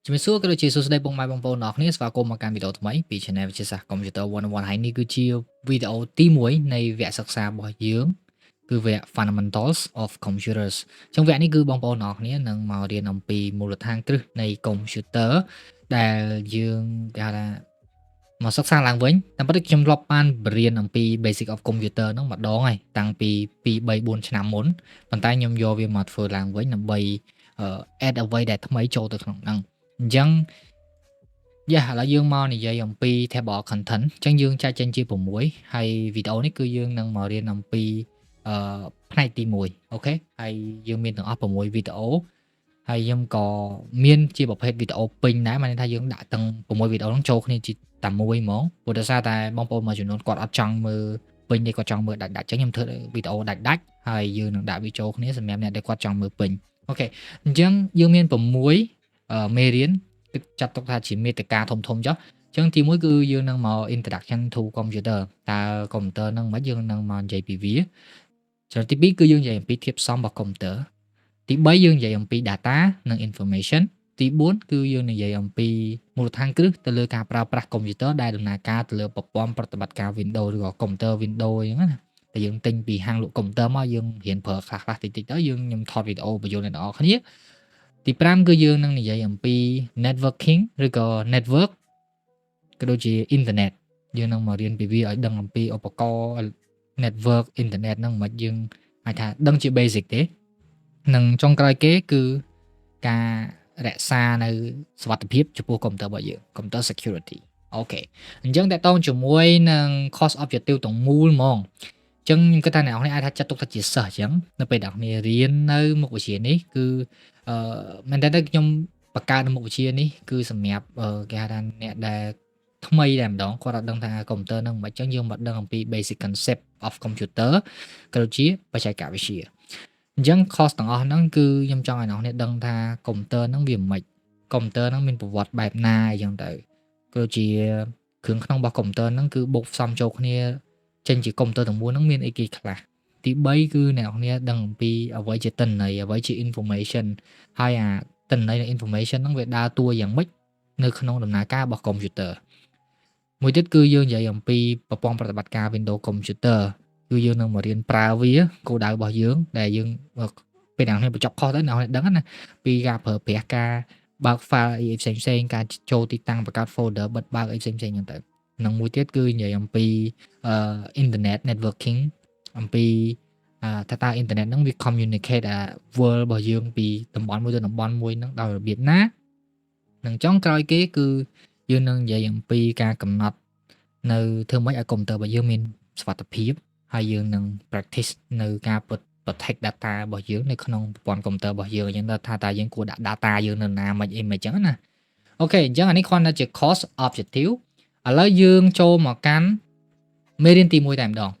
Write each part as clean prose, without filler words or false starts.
ជំរាបសួរក៏ដូចជាសួស្តីពុកម៉ែបងប្អូនទាំងអស់គ្នាស្វាគមន៍មកកាន់វីដេអូថ្មីពី Channel វិទ្យាសាស្ត្រ Computer 101ហើយនេះគឺជាវីដេអូទី1នៃវគ្គសិក្សារបស់យើងគឺវគ្គ Fundamentals of Computers អញ្ចឹងវគ្គនេះគឺបងប្អូនទាំងអស់គ្នានឹងមករៀនអំពីមូលដ្ឋានគ្រឹះនៃ Computer ដែលយើងគេហៅថាមកសិក្សាឡើងវិញតាមពិតខ្ញុំធ្លាប់បានបរៀនអំពី Basic of Computer ហ្នឹងម្ដងហើយតាំងពី2 3 4ឆ្នាំមុនប៉ុន្តែខ្ញុំយកវាមកធ្វើឡើងវិញដើម្បី add អ្វីដែលថ្មីចូលទៅក្នុងហ្នឹងអញ្ចឹងយ៉ាឥឡូវយើងមកនិយាយអំពី table content អញ្ចឹងយើងចែកចេញជា6ហើយវីដេអូនេះគឺយើងនឹងមករៀនអំពីអឺផ្នែកទី1 OK ហើយយើងមានទាំងអស់6វីដេអូហើយខ្ញុំក៏មានជាប្រភេទវីដេអូពេញដែរមានន័យថាយើងដាក់ទាំង6វីដេអូហ្នឹងចូលគ្នាជាតែមួយហ្មងព្រោះដោយសារតែបងប្អូនមួយចំនួនគាត់អត់ចង់មើលពេញទេគាត់ចង់មើលដាច់ដាច់អញ្ចឹងខ្ញុំធ្វើវីដេអូដាច់ដាច់ហើយយើងនឹងដាក់វាចូលគ្នាសម្រាប់អ្នកដែលគាត់ចង់មើលពេញ OK អញ្ចឹងយើងមាន6មេរៀនគឺចាត់ទុកថាជាមេតិកាធំធំចុះអញ្ចឹងទី1គឺយើងនឹងមក introduction to computer តើ computer ហ្នឹងមិនយើងនឹងមកនិយាយពីវាចំណុចទី2គឺយើងនិយាយអំពីធាតុផ្សំរបស់ computer ទី3យើងនិយាយអំពី data និង information ទី4គឺយើងនិយាយអំពីមូលដ្ឋានគ្រឹះទៅលើការប្រើប្រាស់កុំព្យូទ័រដែលដំណើរការទៅលើប្រព័ន្ធប្រតិបត្តិការ Windows ឬក៏កុំព្យូទ័រ Windows អញ្ចឹងណាតែយើងទិញពីហាងលក់កុំព្យូទ័រមកយើងរៀនប្រើខ្លះៗតិចតិចទៅយើងខ្ញុំថតវីដេអូបញ្យល់អ្នកនរគ្នាទី5គឺយើងនឹងនិយាយអំពី networking ឬក៏ network ក៏ដូចជា internet យើងនឹងមករៀនពីវាឲ្យដឹងអំពីឧបករណ៍ network internet ហ្នឹងមិនយើងអាចថាដឹងជា basic ទេនិងចុងក្រោយគេគឺការរក្សានៅសុវត្ថិភាពចំពោះកុំព្យូទ័ររបស់យើង computer security OK អញ្ចឹងតកតងជាមួយនឹង course objective ទាំងមូលហ្មងចឹងខ្ញុំគិតថាអ្នកនរអាចថាចាត់ទុកថាជាសិស្សអញ្ចឹងនៅពេលអ្នកនររៀននៅមុខវិជ្ជានេះគឺអឺមែនតើខ្ញុំ បង្កើតនៅមុខវិជ្ជានេះគឺសម្រាប់គេហៅថាអ្នកដែលថ្មីតែម្ដងគាត់អត់ដឹងថាកុំព្យូទ័រហ្នឹងមិនអញ្ចឹងយើងមកដឹងអំពី basic concept of computer ក៏ដូចជាបច្ចេកវិទ្យាអញ្ចឹង course ទាំងអស់ហ្នឹងគឺខ្ញុំចង់ឲ្យអ្នកនរដឹងថាកុំព្យូទ័រហ្នឹងវាមិនកុំព្យូទ័រហ្នឹងមានប្រវត្តិបែបណាអញ្ចឹងទៅក៏ដូចជាគ្រឿងក្នុងរបស់កុំព្យូទ័រហ្នឹងគឺបូកផ្សំចូលគ្នាចេញជាកុំព្យូទ័រទាំងមូលហ្នឹងមានអីគេខ្លះទី3គឺអ្នកនរដឹងអំពីអ្វីជាទិន្នន័យអ្វីជា information ហើយអាទិន្នន័យនិង information ហ្នឹងវាដើរតួយ៉ាងម៉េចនៅក្នុងដំណើរការរបស់កុំព្យូទ័រមួយទៀតគឺយើងនិយាយអំពីប្រព័ន្ធប្រតិបត្តិការ Windows Computer គឺយើងនឹងមករៀនប្រើវាគោលដៅរបស់យើងដែលយើងពេលអ្នកនរបញ្ចប់ course ទៅអ្នកនរដឹងណាពីការប្រើប្រាស់ការបើក file អីផ្សេងផ្សេងការចូលទីតាំងបង្កើត folder បិទបើកអីផ្សេងផ្សេងហ្នឹងទៅនិងមួយទៀតគឺនិយាយអំពីអឺ internet networking អំពីថាតើអ៊ីនធឺណិតហ្នឹងវា communicate អា world របស់យើងពីតំបន់មួយទៅតំបន់មួយហ្នឹងដោយរបៀបណានិងចុងក្រោយគេគឺយើងនឹងនិយាយអំពីការកំណត់នៅធ្វើម៉េចឲ្យកុំព្យូទ័ររបស់យើងមានសុវត្ថិភាពហើយយើងនឹង practice នៅការ protect data របស់យើងនៅក្នុងប្រព័ន្ធកុំព្យូទ័ររបស់យើងអញ្ចឹងថាតើយើងគួរដាក់ data យើងនៅណាមិនអីមិនអញ្ចឹងណា OK អញ្ចឹងអានេះគ្រាន់តែជា course objective ឥឡូវយើងចូលមកកាន់មេរៀនទី1តែម្ដង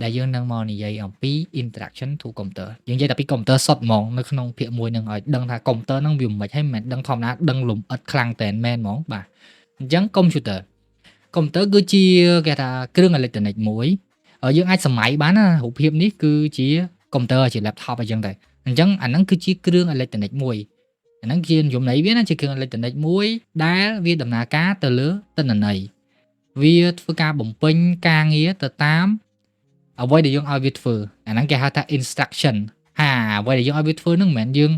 ដែលយើងនឹងមកនិយាយអំពី introduction to computer យើងនិយាយតែពី computer សុទ្ធហ្មងនៅក្នុងភាគមួយនឹងឲ្យដឹងថា computer ហ្នឹងវាមិនហីមិនមែនដឹងធម្មតាដឹងលំអិតខ្លាំងតែមែនហ្មងបាទអញ្ចឹង computer computer គឺជាគេថាគ្រឿងអេឡិចត្រូនិកមួយយើងអាចសម័យបានណារូបភាពនេះគឺជា computer ជា laptop អញ្ចឹងទៅអញ្ចឹងអាហ្នឹងគឺជាគ្រឿងអេឡិចត្រូនិកមួយអាហ្នឹងជានិយមន័យវាណាជាគ្រឿងអេឡិចត្រូនិកមួយដែលវាដំណើរការទៅលើទិន្នន័យវាធ្វើការបំពេញការងារទៅតាមអ្វីដែលយើងឲ្យវាធ្វើអាហ្នឹងគេហៅថា instruction ហាអ្វីដែលយើងឲ្យវាធ្វើហ្នឹងមិនមែនយើង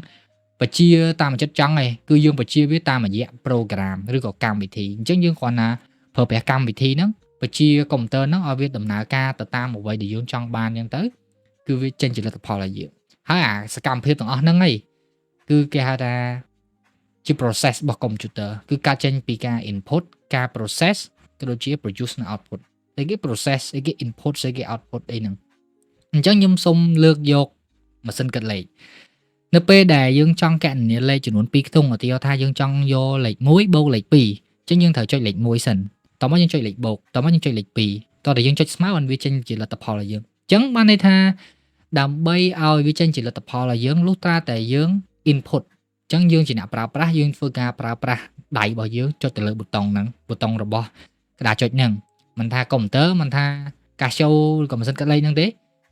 បញ្ជាតាមចិត្តចង់ឯងគឺយើងបញ្ជាវាតាមរយៈ program ឬក៏កម្មវិធីអញ្ចឹងយើងគ្រាន់តែប្រើប្រាស់កម្មវិធីហ្នឹងបញ្ជាកុំព្យូទ័រហ្នឹងឲ្យវាដំណើរការទៅតាមអ្វីដែលយើងចង់បានអញ្ចឹងទៅគឺវាចេញជាលទ្ធផលឲ្យយើងហើយអាសកម្មភាពទាំងអស់ហ្នឹងឯងគឺគេហៅថាជា process របស់ computer គឺការចេញពីការ input ការ process ក៏ដូចជា produce នៅ output អីគេ process អីគេ input ស្អីគេ output អីហ្នឹងអញ្ចឹងខ្ញុំសូមលើកយកម៉ាស៊ីនគិតលេខនៅពេលដែលយើងចង់កណនាលេខចំនួន2ខ្ទង់ឧទាហរណ៍ថាយើងចង់យកលេខ1បូកលេខ2អញ្ចឹងយើងត្រូវចុចលេខ1សិនតោះមកយើងចុចលេខបូកតោះមកយើងចុចលេខ2តោះតែយើងចុចស្មើបានវាចេញជាលទ្ធផលឲ្យយើងអញ្ចឹងបានន័យថាដើម្បីឲ្យវាចេញជាលទ្ធផលឲ្យយើងលុះត្រាតែយើង input អញ្ចឹងយើងជាអ្នកប្រើប្រាស់យើងធ្វើការប្រើប្រាស់ដៃរបស់យើងចុចទៅលើប៊ូតុងហ្នឹងប៊ូតុងរបស់ក្តារចុចហ្នឹងមិនថាកុំព្យូទ័រមិនថា Casio ឬក៏ម៉ាស៊ីនគិតលេខហ្នឹងទេ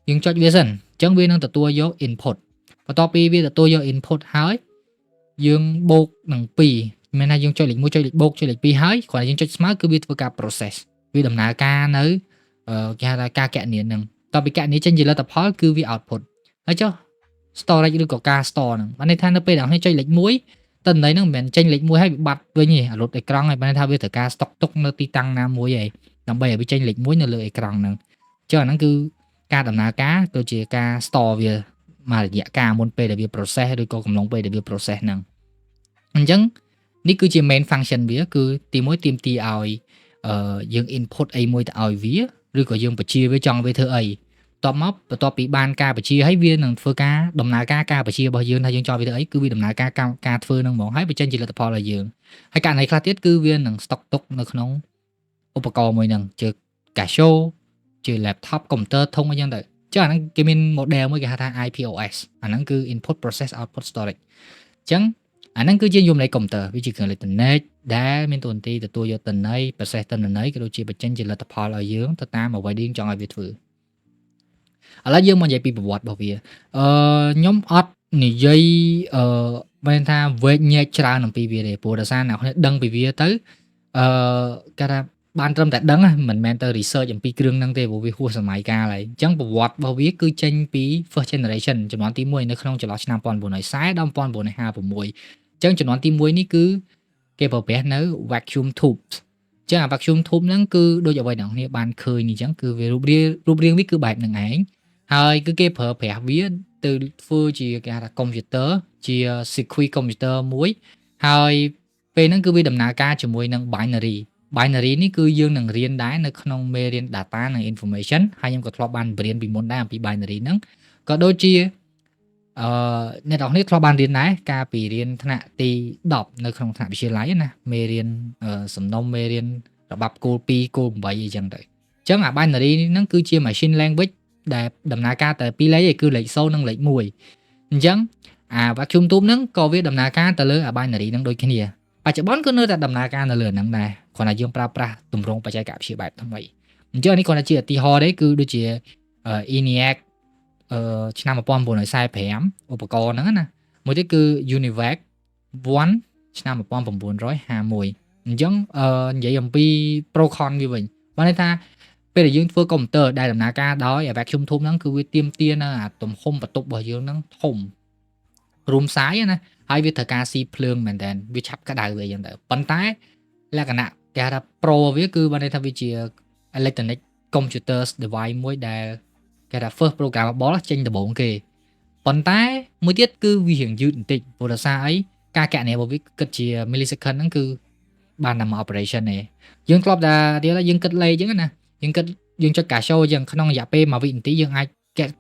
យើងចុចវាសិនអញ្ចឹងវានឹងទទួលយក input បន្ទាប់ពីវាទទួលយក input ហើយយើងបូកនឹង2 មានថាយើងចុចលេខ1ចុចលេខបូកចុចលេខ2ហើយគ្រាន់តែយើងចុចស្មើគឺវាធ្វើការ process វាដំណើរការនៅគេហៅថាការគណនាហ្នឹងតទៅពីគណនាចេញជាលទ្ធផលគឺវា output ហើយចុះ storage ឬក៏ការ store ហ្នឹងបានន័យថានៅពេលដែលអ្នកចុចលេខ1តន័យហ្នឹងមិនមែនចេញលេខ1ហើយវាបាត់វិញទេអាលុតអេក្រង់ហើយបានន័យថាវាត្រូវការ stock ទុកនៅទីតាំងណាមួយឯងដើម្បីឲ្យវាចេញលេខ1នៅលើអេក្រង់ហ្នឹងអញ្ចឹងអាហ្នឹងគឺការដំណើរការគឺជាការ store វាមួយរយៈកាលមុនពេលដែលវា process ឬក៏កំឡុងពេលដែលវា process ហ្នឹងអញ្ចឹងនេះគឺជា main function វាគឺទី1ទាមទារឲ្យអឺយើង input អីមួយទៅឲ្យវាឬក៏យើងបញ្ជាវាចង់វាធ្វើអីតបមកបន្ទាប់ពីបានការបញ្ជាហើយវានឹងធ្វើការដំណើរការការបញ្ជារបស់យើងថាយើងចង់វាធ្វើអីគឺវាដំណើរការការធ្វើនឹងហ្មងហើយបញ្ចេញជាលទ្ធផលឲ្យយើងហើយករណីខ្លះទៀតគឺវានឹង stock ទុកនៅក្នុងឧបករណ៍មួយហ្នឹងជា Casio ជា laptop computer ធុងអីចឹងទៅចុះអាហ្នឹងគេមាន model មួយគេហៅថា IPOS អាហ្នឹងគឺ input process output storage អញ្ចឹងអាហ្នឹងគឺជានិយមន័យកុំព្យូទ័រវាជាគ្រឿងអេឡិចត្រូនិកដែលមានតួនាទីទទួលយកទិន្នន័យ process ទិន្នន័យក៏ដូចជាបញ្ចេញជាលទ្ធផលឲ្យយើងទៅតាមអ្វីដែលយើងចង់ឲ្យវាធ្វើឥឡូវយើងមកនិយាយពីប្រវត្តិរបស់វាអឺខ្ញុំអត់និយាយអឺមានថាវែកញែកច្រើនអំពីវាទេព្រោះដោយសារអ្នកគ្នាដឹងពីវាទៅអឺគេថាបានត្រឹមតែដឹងមិនមែនទៅ research អំពីគ្រឿងហ្នឹងទេព្រោះវាហួសសម័យកាលហើយអញ្ចឹងប្រវត្តិរបស់វាគឺចេញពី first generation ជំនាន់ទី1នៅក្នុងចន្លោះឆ្នាំ1940ដល់1956អញ្ចឹងជំនាន់ទី1នេះគឺគេប្រើប្រាស់នៅ vacuum tubes ចឹងអា vacuum tube ហ្នឹងគឺដូចអ្វីអ្នកគ្នាបានឃើញអញ្ចឹងគឺវារូបរាងរូបរាងវាគឺបែបហ្នឹងឯងហើយគឺគេប្រើប្រាស់វាទៅធ្វើជាគេហៅថា computer ជា circuit computer មួយហើយពេលហ្នឹងគឺវាដំណើរការជាមួយនឹង binary binary នេះគឺយើងនឹងរៀនដែរនៅក្នុងមេរៀន data និង information ហើយខ្ញុំក៏ធ្លាប់បានរៀនពីមុនដែរអំពី binary ហ្នឹងក៏ដូចជាអឺអ្នកទាំងអស់គ្នាធ្លាប់បានរៀនដែរកាលពីរៀនថ្នាក់ទី10នៅក្នុងថ្នាក់វិទ្យាល័យណាមេរៀនសំណុំមេរៀនរបបគោល2គោល8អីចឹងទៅអញ្ចឹងអា binary ហ្នឹងគឺជា machine language ដែលដំណើរការតែពីរលេខឯងគឺលេខ0និងលេខ1អញ្ចឹងអា vacuum tube ហ្នឹងក៏វាដំណើរការទៅលើអា binary ហ្នឹងដូចគ្នាបច្ចុប្បន្នក៏នៅតែដំណើរការនៅលើហ្នឹងដែរគ្រាន់តែយើងប្រើប្រាស់ទម្រង់បច្ចេកវិទ្យាបែបថ្មីអញ្ចឹងនេះគ្រាន់តែជាឧទាហរណ៍ទេគឺដូចជា ENIAC អឺឆ្នាំ1945ឧបករណ៍ហ្នឹងណាមួយទៀតគឺ UNIVAC 1ឆ្នាំ1951អញ្ចឹងអឺនិយាយអំពី pro con វាវិញបានន័យថាពេលដែលយើងធ្វើកុំព្យូទ័រដែលដំណើរការដោយ vacuum tube ហ្នឹងគឺវាទាមទារនៅអាទំហំបន្ទប់របស់យើងហ្នឹងធំរួមសាយណាហើយវាត្រូវការស៊ីភ្លើងមែនតើវាឆាប់ក្តៅវាអញ្ចឹងទៅប៉ុន្តែលក្ខណៈគេហៅថា pro វាគឺបានន័យថាវាជា electronic computer device មួយដែលគេថា first programmable ចេញដំបូងគេប៉ុន្តែមួយទៀតគឺវារៀងយឺតបន្តិចព្រោះដោយសារអីការគណនារបស់វាគិតជា millisecond ហ្នឹងគឺបានតែមួយ operation ទេយើងធ្លាប់តែទៀតយើងគិតលេខអញ្ចឹងណាយើងគិតយើងចុច Casio អញ្ចឹងក្នុងរយៈពេល1វិនាទីយើងអាច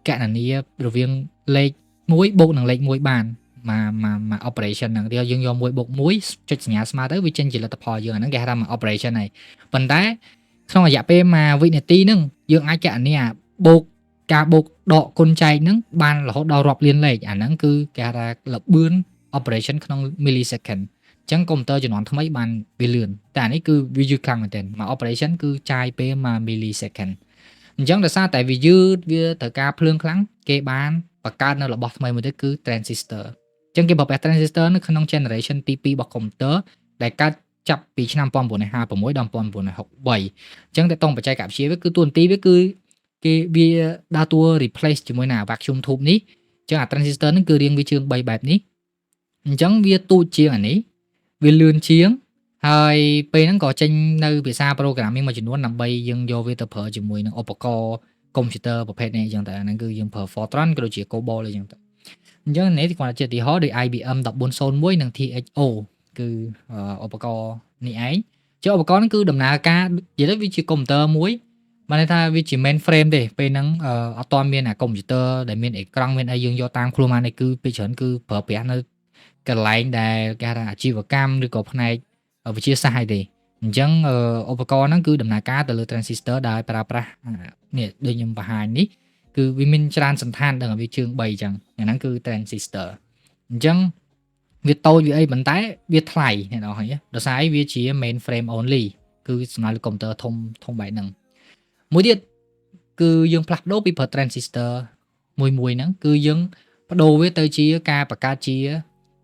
គណនារវាងលេខ1បូកនឹងលេខ1បានមួយមួយមួយ operation ហ្នឹងទៀតយើងយក1បូក1ចុចសញ្ញាស្មើទៅវាចេញជាលទ្ធផលយើងអាហ្នឹងគេហៅថាមួយ operation ហើយប៉ុន្តែក្នុងរយៈពេល1វិនាទីហ្នឹងយើងអាចគណនាបូកការបូកដកគុណចែកហ្នឹងបានរហូតដល់រាប់លានលេខអាហ្នឹងគឺគេហៅថាល្បឿន operation ក្នុង millisecond អញ្ចឹងកុំព្យូទ័រជំនាន់ថ្មីបានវាលឿនតែអានេះគឺវាយឺតខ្លាំងមែនទែនមួយ operation គឺចាយពេល1 millisecond អញ្ចឹងដោយសារតែវាយឺតវាត្រូវការភ្លើងខ្លាំងគេបានបង្កើតនៅរបស់ថ្មីមួយទៀតគឺ transistor អញ្ចឹងគេប្រើប្រាស់ transistor នៅក្នុង generation ទី2របស់កុំព្យូទ័រដែលកើតចាប់ពីឆ្នាំ1956ដល់1963អញ្ចឹងតើតងបច្ចេកវិទ្យាវាគឺតួនាទីវាគឺគេវាដើរតួ replace ជាមួយនឹង vacuum tube នេះអញ្ចឹងអា transistor ហ្នឹងគឺរាងវាជើង3បែបនេះអញ្ចឹងវាទូចជាងអានេះវាលឿនជាងហើយពេលហ្នឹងក៏ចេញនៅភាសា programming មួយចំនួនដើម្បីយើងយកវាទៅប្រើជាមួយនឹងឧបករណ៍កុំព្យូទ័រប្រភេទនេះអញ្ចឹងតែអាហ្នឹងគឺយើងប្រើ Fortran ក៏ដូចជា COBOL អីចឹងទៅអញ្ចឹងនេះគ្រាន់តែជាឧទាហរណ៍ដូច IBM 1401និង THO គឺឧបករណ៍នេះឯងចុះឧបករណ៍ហ្នឹងគឺដំណើរការនិយាយទៅវាជាកុំព្យូទ័រមួយបានន័យថាវាជា main frame ទេពេលហ្នឹងអត់ទាន់មានអាកុំព្យូទ័រដែលមានអេក្រង់មានអីយើងយកតាមខ្លួនបានទេគឺពេលច្រើនគឺប្រើប្រាស់នៅកន្លែងដែលគេហៅថាអាជីវកម្មឬក៏ផ្នែកវិទ្យាសាស្ត្រអីទេអញ្ចឹងឧបករណ៍ហ្នឹងគឺដំណើរការទៅលើ transistor ដែលប្រើប្រាស់នេះដូចខ្ញុំបង្ហាញនេះគឺវាមានច្រើនសន្តានដឹងឲ្យវាជើង3អញ្ចឹងអាហ្នឹងគឺ transistor អញ្ចឹងវាតូចវាអីប៉ុន្តែវាថ្លៃអ្នកនរឃើញដោយសារអីវាជា main frame only គឺសម្រាប់កុំព្យូទ័រធំធំបែបហ្នឹងមួយទៀតគឺយើងផ្លាស់ប្ដូរពីប្រើ transistor មួយមួយហ្នឹងគឺយើងបដូរវាទៅជាការបង្កើតជា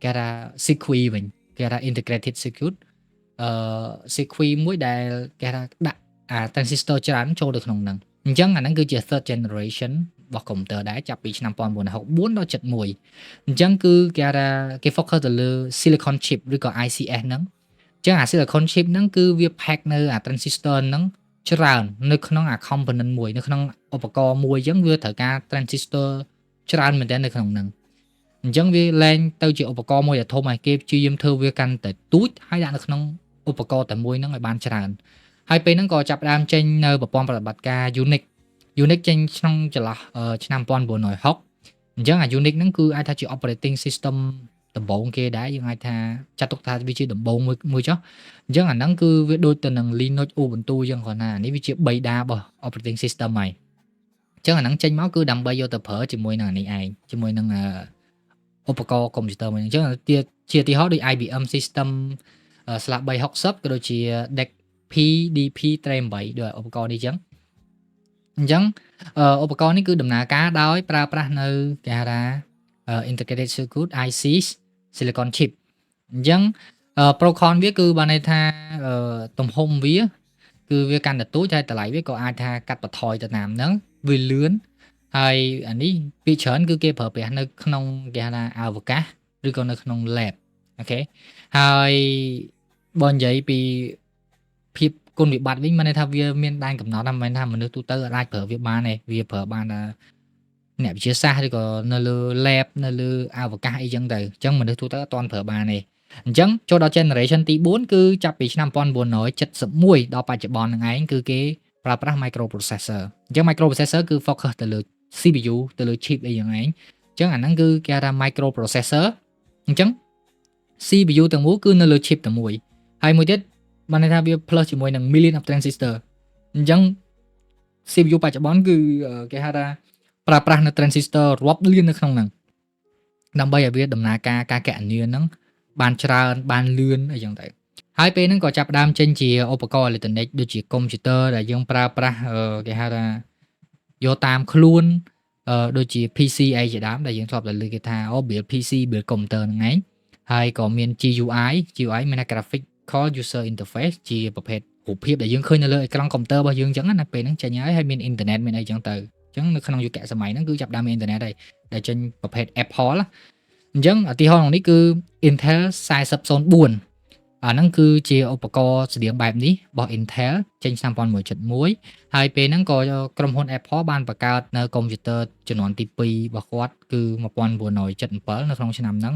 គេថា circuit វិញ គេថា integrated circuit circuit មួយដែលគេថាដាក់អា transistor ច្រើនចូលទៅក្នុងហ្នឹងអញ្ចឹងអាហ្នឹងគឺជា third generation របស់ computer ដែរចាប់ពីឆ្នាំ1964ដល់71អញ្ចឹងគឺគេថាគេ focus ទៅលើ silicon chip ឬក៏ ICS ហ្នឹងអញ្ចឹងអា silicon chip ហ្នឹងគឺវា pack នៅអា transistor ហ្នឹងច្រើននៅក្នុងអា component មួយនៅក្នុងឧបករណ៍មួយអញ្ចឹងវាត្រូវការ transistor ច្រើនមែនទែននៅក្នុងហ្នឹងអញ្ចឹងវាលែងទៅជាឧបករណ៍មួយដែលធំហើយគេព្យាយាមធ្វើវាកាន់តែទូចហើយដាក់នៅក្នុងឧបករណ៍តែមួយហ្នឹងឲ្យបានច្រើនហើយពេលហ្នឹងក៏ចាប់ផ្ដើមចេញនៅប្រព័ន្ធប្រតិបត្តិការ Unix Unix ចេញក្នុងចន្លោះឆ្នាំ1960អញ្ចឹងអា Unix ហ្នឹងគឺអាចថាជា operating system ដំបូងគេដែរយើងអាចថាចាត់ទុកថាវាជាដំបូងមួយមួយចុះអញ្ចឹងអាហ្នឹងគឺវាដូចទៅនឹង Linux Ubuntu អញ្ចឹងគ្រាន់តែអានេះវាជាបិតារបស់ operating system ហើយអញ្ចឹងអាហ្នឹងចេញមកគឺដើម្បីយកទៅប្រើជាមួយនឹងអានេះឯងជាមួយនឹងឧបករណ៍កុំព្យូទ័រមួយអញ្ចឹងជាឧទាហរណ៍ដូច IBM System /360ក៏ដូចជា DEC PDP-8 ដោយឧបករណ៍នេះអញ្ចឹងអញ្ចឹងឧបករណ៍នេះគឺដំណើរការដោយប្រើប្រាស់នៅគេហៅថា integrated circuit ICs silicon chip អញ្ចឹង pro con វាគឺបានន័យថាទំហំវាគឺវាកាន់តែទូចហើយតម្លៃវាក៏អាចថាកាត់បន្ថយទៅតាមហ្នឹងវាលឿនហើយអានេះពីច្រើនគឺគេប្រើប្រាស់នៅក្នុងគេហៅថាអវកាសឬក៏នៅក្នុង lab OK ហើយបើនិយាយពីភាពគុណវិបត្តិវិញមានន័យថាវាមានដែនកំណត់ណាមិនមែនថាមនុស្សទូទៅអាចប្រើវាបានទេវាប្រើបានតែអ្នកវិទ្យាសាស្ត្រឬក៏នៅលើ lab នៅលើអវកាសអីចឹងទៅអញ្ចឹងមនុស្សទូទៅអត់ទាន់ប្រើបានទេអញ្ចឹងចូលដល់ generation ទី4គឺចាប់ពីឆ្នាំ1971ដល់បច្ចុប្បន្នហ្នឹងឯងគឺគេប្រើប្រាស់ microprocessor អញ្ចឹង microprocessor គឺ focus ទៅលើ CPU ទៅលើ chip អីយ៉ាងឯងអញ្ចឹងអាហ្នឹងគឺគេហៅថា microprocessor អញ្ចឹង CPU ទាំងមូលគឺនៅលើ chip តែមួយហើយមួយទៀតបានន័យថាវា plus ជាមួយនឹង million of transistor អញ្ចឹង CPU បច្ចុប្បន្នគឺគេហៅថាប្រើប្រាស់នៅ transistor រាប់លាននៅក្នុងហ្នឹងដើម្បីឲ្យវាដំណើរការការកណនាហ្នឹងបានច្រើនបានលឿនអីចឹងទៅហើយពេលហ្នឹងក៏ចាប់ផ្ដើមចេញជាឧបករណ៍អេឡិចត្រូនិកដូចជាកុំព្យូទ័រដែលយើងប្រើប្រាស់គេហៅថាយកតាមខ្លួនដូចជា PC អីជាដើមដែលយើងធ្លាប់តែឮគេថាអូ build PC build computer ហ្នឹងឯងហើយក៏មាន GUI GUI មានថា graphical user interface ជាប្រភេទរូបភាពដែលយើងឃើញនៅលើអេក្រង់កុំព្យូទ័ររបស់យើងអញ្ចឹងណាពេលហ្នឹងចេញហើយហើយមានអ៊ីនធឺណិតមានអីចឹងទៅអញ្ចឹងនៅក្នុងយុគសម័យហ្នឹងគឺចាប់ដើមមានអ៊ីនធឺណិតហើយដែលចេញប្រភេទ Apple អញ្ចឹងឧទាហរណ៍ក្នុងនេះគឺ Intel 4004អាហ្នឹងគឺជាឧបករណ៍ស្តៀងបែបនេះរបស់ Intel ចេញឆ្នាំ1971ហើយពេលហ្នឹងក៏ក្រុមហ៊ុន Apple បានបង្កើតនៅកុំព្យូទ័រជំនាន់ទី2របស់គាត់គឺ1977នៅក្នុងឆ្នាំហ្នឹង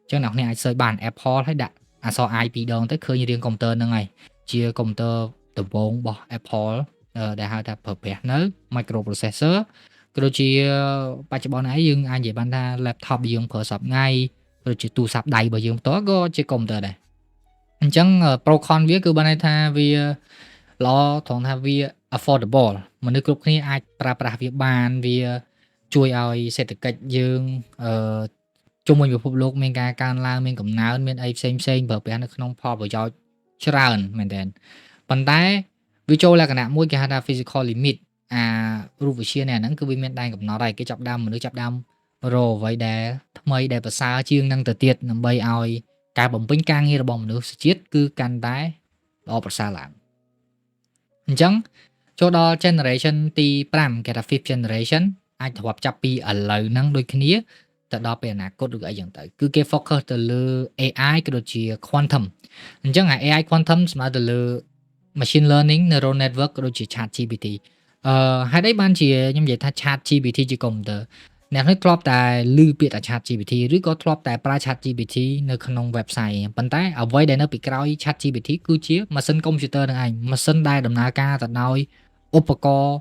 អញ្ចឹងអ្នកនរអាច search បាន Apple ហើយដាក់អក្សរ i ពីរដងទៅឃើញរាងកុំព្យូទ័រហ្នឹងហើយជាកុំព្យូទ័រដំបូងរបស់ Apple ដែលហៅថាប្រើប្រាស់នៅ microprocessor ក៏ដូចជាបច្ចុប្បន្ននេះយើងអាចនិយាយបានថា laptop យើងប្រើសព្វថ្ងៃក៏ដូចជាទូរស័ព្ទដៃរបស់យើងផ្ទាល់ក៏ជាកុំព្យូទ័រដែរអញ្ចឹង pro con វាគឺបានន័យថាវាល្អត្រង់ថាវា affordable មនុស្សគ្រប់គ្នាអាចប្រើប្រាស់វាបានវាជួយឲ្យសេដ្ឋកិច្ចយើងអឺជុំវិញពិភពលោកមានការកើនឡើងមានកំណើនមានអីផ្សេងផ្សេងប្រើប្រាស់នៅក្នុងផលប្រយោជន៍ច្រើនមែនទែនប៉ុន្តែវាចូលលក្ខណៈមួយគេហៅថា physical limit អារូបវិទ្យានេះហ្នឹងគឺវាមានដែនកំណត់ហើយគេចាប់ដើមមនុស្សចាប់ដើមរកអ្វីដែលថ្មីដែលប្រសើរជាងនឹងទៅទៀតដើម្បីឲ្យការបំពេញការងាររបស់មនុស្សជាតិគឺកាន់តែល្អប្រសើរឡើងអញ្ចឹងចូលដល់ generation ទី5គេថា fifth generation អាចរាប់ចាប់ពីឥឡូវហ្នឹងដូចគ្នាទៅដល់ពេលអនាគតឬអីចឹងទៅគឺគេ focus ទៅលើ AI ក៏ដូចជា quantum អញ្ចឹងអា AI quantum សំដៅទៅលើ machine learning neural network ក៏ដូចជា Chat GPT ហេតុអីបានជាខ្ញុំនិយាយថា Chat GPT ជាកុំព្យូទ័រអ្នកនេះធ្លាប់តែឮពាក្យថា Chat GPT ឬក៏ធ្លាប់តែប្រើ Chat GPT នៅក្នុង website ប៉ុន្តែអ្វីដែលនៅពីក្រោយ Chat GPT គឺជាម៉ាស៊ីនកុំព្យូទ័រនឹងឯងម៉ាស៊ីនដែលដំណើរការទៅដោយឧបករណ៍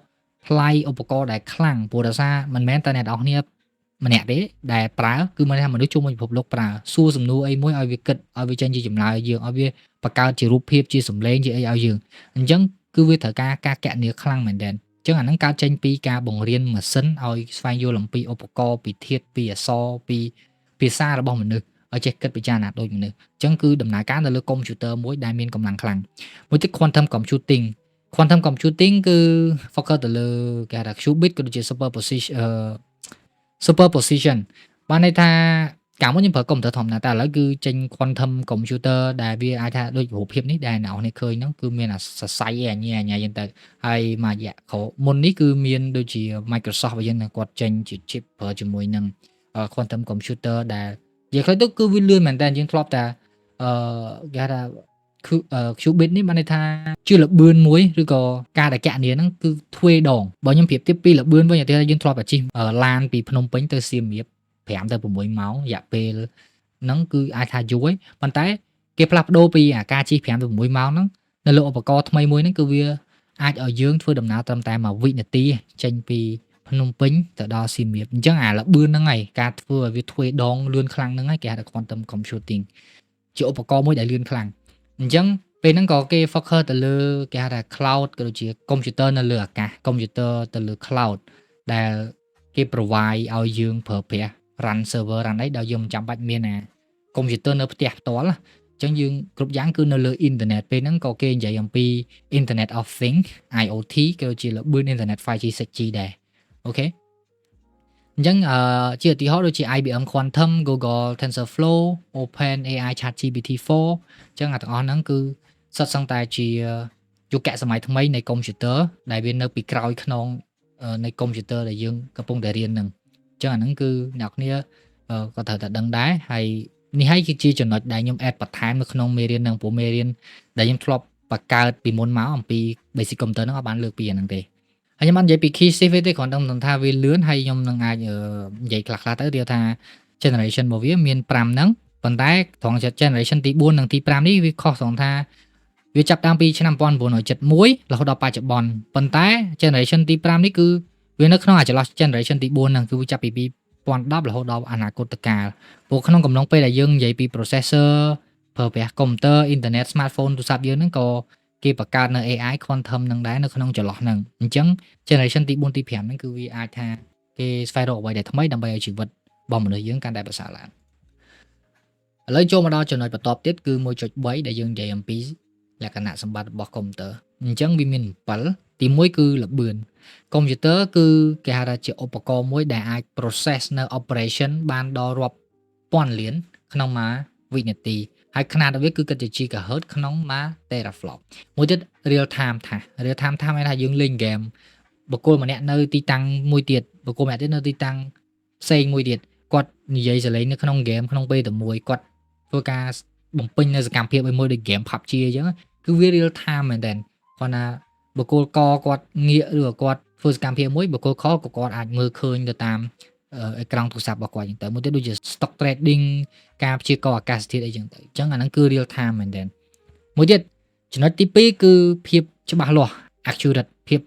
ថ្លៃឧបករណ៍ដែលខ្លាំងព្រោះដោយសារមិនមែនតែអ្នកនរគ្នាម្នាក់ទេដែលប្រើគឺមានថាមនុស្សជុំវិញពិភពលោកប្រើសួរសំណួរអីមួយឲ្យវាគិតឲ្យវាចេញជាចម្លើយយើងឲ្យវាបង្កើតជារូបភាពជាសម្លេងជាអីឲ្យយើងអញ្ចឹងគឺវាត្រូវការការកណនាខ្លាំងមែនទែនអញ្ចឹងអាហ្នឹងកើតចេញពីការបង្រៀនម៉ាស៊ីនឲ្យស្វែងយល់អំពីឧបករណ៍ពីធាតុពីអក្សរពីភាសារបស់មនុស្សឲ្យចេះគិតពិចារណាដូចមនុស្សអញ្ចឹងគឺដំណើរការនៅលើកុំព្យូទ័រមួយដែលមានកម្លាំងខ្លាំងមួយទៀត quantum computing quantum computing គឺ focus ទៅលើគេហៅថា qubit ក៏ដូចជា superposition បានន័យថា កាលមុនយើងប្រើកុំព្យូទ័រធម្មតាតែឥឡូវគឺចេញ quantum computer ដែលវាអាចថាដូចរូបភាពនេះដែលអ្នកនរឃើញហ្នឹងគឺមានអាសរសៃអញញ៉ៃចឹងទៅហើយមួយរយៈក្រោយមុននេះគឺមានដូចជា Microsoft របស់យើងគាត់ចេញជា chip ប្រើជាមួយនឹង quantum computer ដែលនិយាយខ្លីទៅគឺវាលឿនមែនតើយើងធ្លាប់តែគេហៅថា qubit នេះបានន័យថាជាល្បឿនមួយឬក៏ការដែលកណនាហ្នឹងគឺទ្វេដងបើខ្ញុំប្រៀបធៀបពីល្បឿនវិញឧទាហរណ៍យើងធ្លាប់តែជិះឡានពីភ្នំពេញទៅសៀមរាប5ទៅ6ម៉ោងរយៈពេលហ្នឹងគឺអាចថាយូរហើយប៉ុន្តែគេផ្លាស់ប្ដូរពីអាការជិះ5ទៅ6ម៉ោងហ្នឹងនៅលើឧបករណ៍ថ្មីមួយហ្នឹងគឺវាអាចឲ្យយើងធ្វើដំណើរត្រឹមតែ1វិនាទីចេញពីភ្នំពេញទៅដល់សៀមរាបអញ្ចឹងអាល្បឿនហ្នឹងហើយការធ្វើឲ្យវាទ្វេដងលឿនខ្លាំងហ្នឹងហើយគេហៅថា quantum computing ជាឧបករណ៍មួយដែលលឿនខ្លាំងអញ្ចឹងពេលហ្នឹងក៏គេ focus ទៅលើគេហៅថា cloud ក៏ដូចជា computer នៅលើអាកាស computer ទៅលើ cloud ដែលគេ provide ឲ្យយើងប្រើប្រាស់ run server run អីដោយយើងមិនចាំបាច់មានអា computer នៅផ្ទះផ្ទាល់ណាអញ្ចឹងយើងគ្រប់យ៉ាងគឺនៅលើ internet ពេលហ្នឹងក៏គេនិយាយអំពី Internet of Things IoT ក៏ជាល្បឿន internet 5G 6G ដែរ OK អញ្ចឹងអឺជាឧទាហរណ៍ដូចជា IBM Quantum, Google TensorFlow, OpenAI ChatGPT 4អញ្ចឹងអាទាំងអស់ហ្នឹងគឺសុទ្ធសឹងតែជាយុគសម័យថ្មីនៃកុំព្យូទ័រដែលវានៅពីក្រោយខ្នងនៃកុំព្យូទ័រដែលយើងកំពុងតែរៀនហ្នឹងអញ្ចឹងអាហ្នឹងគឺអ្នកគ្នាក៏ត្រូវតែដឹងដែរហើយនេះហើយគឺជាចំណុចដែលខ្ញុំ add បន្ថែមនៅក្នុងមេរៀនហ្នឹងព្រោះមេរៀនដែលខ្ញុំធ្លាប់បង្កើតពីមុនមកអំពី basic computer ហ្នឹងអត់បានលើកពីអាហ្នឹងទេហើយខ្ញុំអត់និយាយពី key shift ទេគ្រាន់តែខ្ញុំថាវាលឿនហើយខ្ញុំនឹងអាចនិយាយខ្លះៗទៅរៀបថា generation របស់វាមាន5ហ្នឹងប៉ុន្តែត្រង់ generation ទី4និងទី5នេះវាខុសត្រង់ថាវាចាប់តាំងពីឆ្នាំ1971រហូតដល់បច្ចុប្បន្នប៉ុន្តែ generation ទី5នេះគឺវានៅក្នុងអាចន្លោះ generation ទី4ហ្នឹងគឺវាចាប់ពី2010រហូតដល់អនាគតកាលព្រោះក្នុងកំឡុងពេលដែលយើងនិយាយពី processor ប្រើប្រាស់កុំព្យូទ័រអ៊ីនធឺណិត smartphone ទូរស័ព្ទយើងហ្នឹងក៏គេបង្កើតនៅ AI quantum នឹងដែរនៅក្នុងចន្លោះហ្នឹងអញ្ចឹង generation ទី4ទី5ហ្នឹងគឺវាអាចថាគេស្វែងរកអ្វីដែលថ្មីដើម្បីឲ្យជីវិតរបស់មនុស្សយើងកាន់តែប្រសើរឡើងឥឡូវចូលមកដល់ចំណុចបន្ទាប់ទៀតគឺ1.3ដែលយើងនិយាយអំពីលក្ខណៈសម្បត្តិរបស់កុំព្យូទ័រអញ្ចឹងវាមាន7ទី1គឺល្បឿនកុំព្យូទ័រគឺគេហៅថាជាឧបករណ៍មួយដែលអាច process នៅ operation បានដល់រាប់ពាន់លានក្នុងមួយវិនាទីហើយຂະຫນាតវាគឺគិតជា gigahertz ក្នុងមួយ teraflop មួយទៀត real time ថា real time ថាមានថាយើងលេងហ្គេមបុគ្គលម្នាក់នៅទីតាំងមួយទៀតបុគ្គលម្នាក់ទៀតនៅទីតាំងផ្សេងមួយទៀតគាត់និយាយសលេងនៅក្នុងហ្គេមក្នុងពេលតែមួយគាត់ធ្វើការបំពេញនៅសកម្មភាពឲ្យមួយដូចហ្គេម PUBG អញ្ចឹងគឺវា real time មែនតើគាត់ណាបុគ្គលកគាត់ងាកឬក៏គាត់ធ្វើសកម្មភាពមួយបុគ្គលខក៏គាត់អាចមើលឃើញទៅតាមអេក្រង់ទូរស័ព្ទរបស់គាត់អញ្ចឹងទៅមួយទៀតដូចជា stock trading ការព្យាករណ៍អាកាសធាតុអីចឹងទៅអញ្ចឹងអាហ្នឹងគឺ real time មែនតើមួយទៀតចំណុចទី2គឺភាពច្បាស់លាស់ accurate ភាព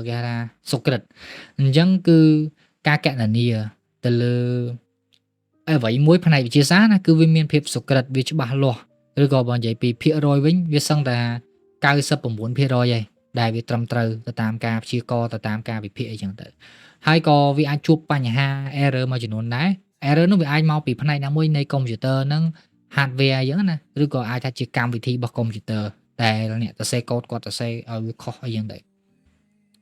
គេហៅថាសុក្រិតអញ្ចឹងគឺការកណនាទៅលើអ្វីមួយផ្នែកវិទ្យាសាស្ត្រណាគឺវាមានភាពសុក្រិតវាច្បាស់លាស់ឬក៏បើនិយាយពីភាគរយវិញវាសឹងតែ99%ហើយដែលវាត្រឹមត្រូវទៅតាមការព្យាករណ៍ទៅតាមការវិភាគអីចឹងទៅហើយក៏វាអាចជួបបញ្ហា error មួយចំនួនដែរ error នោះវាអាចមកពីផ្នែកណាមួយនៃកុំព្យូទ័រហ្នឹង hardware អញ្ចឹងណាឬក៏អាចថាជាកម្មវិធីរបស់កុំព្យូទ័រដែលអ្នកសរសេរកូដគាត់សរសេរឲ្យវាខុសអីចឹងទៅ